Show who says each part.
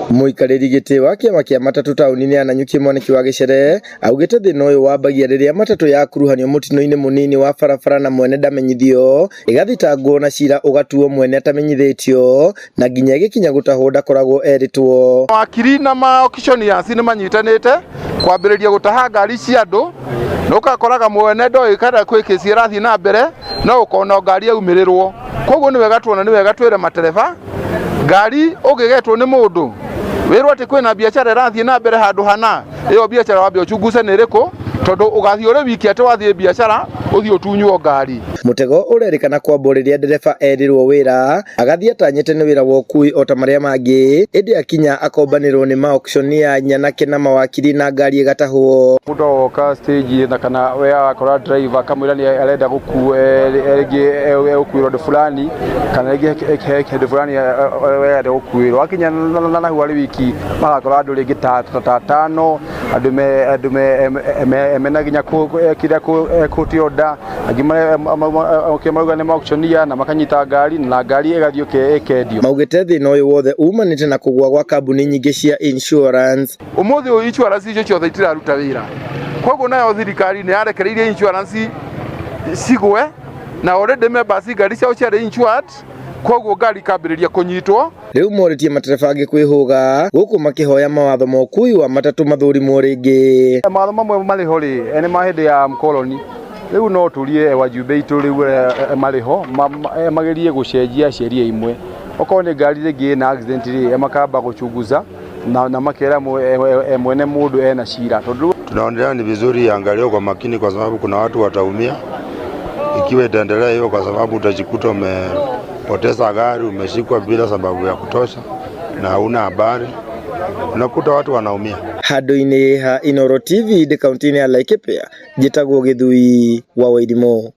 Speaker 1: Mũikarĩri gĩtĩ wa kĩama kĩa matatũ taũni-inĩ ya Nanyuki Mwaniki wa Gĩcere augĩte thĩna ũyũ wambagia rĩrĩa matatũ yakuruhanio mũtino-inĩ mũnini wa barabara na mwene ndamenyithio, ĩgathitangwo na cira ũgatuo mwene atamenyithĩtio na nginya ĩgĩkinya gũtahwo ndakoragwo erĩtwo.
Speaker 2: Mawakiri na ma auctioneers nĩ manyitanĩte kwambĩrĩria gũtaha ngari cia andũ, na ũgakoraga mwene ndoĩ kana kwĩ kĩci ĩrathiĩ na mbere, no ũkona ngari yaumĩrĩrwo. Koguo nĩ wega tuona nĩ wega twĩre matereba ngari ũngĩgetwo nĩ mũndũ wĩrwo atĩ kwĩna biacara ĩrathiĩ na mbere handũ hana, ĩyo biacara wambe ũchunguze nĩ ĩrĩkũ, tondũ ũgathiĩ ũrĩ wiki atĩ wathiĩ biacara ũthiĩ ũtunywo ngari.
Speaker 1: Mũtego ũrerĩkana kwambwo rĩrĩa ndereba erirwo wĩra agathiĩ atanyĩte nĩ wĩra wa ũkui o ta marĩa mangĩ, ĩndĩ akinya akombanĩrwo nĩ maauctioneer nyanake na mawakiri na ngari ĩgatahwo.
Speaker 3: Mũndũ oka stage na kana we akora driver akamwĩra nĩ arenda gũkuo rĩngĩ egũkuĩrwo ũndũ fulani kana rĩngĩ he kĩndũ fulani arenda gũkuĩrwo, akinya na hau arĩ wiki magakora andũ rĩngĩ ta atano, andũ me andũ me mena nginya kĩrĩa court order, angĩ marauga nĩ auctioneer na makanyita ngari na ngari ĩgathiĩ ĩkendio.
Speaker 1: Maugĩte thĩna ũyũ wothe umanĩte na kũgũa gwa kambuni nyingĩ cia insurance.
Speaker 2: Ũmũthĩ ũyũ insurance icio ciothe itiraruta wĩra, koguo nayo thirikari nĩ yarekereirie insurance cigwe na already members ngari ciao ciarĩ insured, koguo ngari ikambĩrĩria kũnyitwo.
Speaker 1: Rĩu morĩtie matereba angĩ kwĩhũga gũkũ makĩhoya mawatho ma ũkui wa matatũ mathũrimwo rĩngĩ.
Speaker 3: Mawatho mamwe marĩ ho rĩ, nĩ ma hĩndĩ ya mkoloni. Rĩu no tũrie wajumbe aitũ rĩu marĩ ho magerie gũcenjia sheria imwe, okorwo nĩ ngari rĩngĩ ĩna accident rĩ, makamba gũchunguza na makera mwene mũndũ ena cira tondũ
Speaker 4: Tunaonelea ni vizuri iangaliwe kwa makini, kwa sababu kuna watu wataumia ikiwa itaendelea hivyo, kwa sababu utajikuta umepoteza gari, umeshikwa bila sababu ya kutosha na hauna habari, unakuta watu wanaumia.
Speaker 1: Handũ-inĩ ha Inooro TV ndĩ kaunti-inĩ ya Laikipia, njĩtagwo Gĩthui wa Wairimu.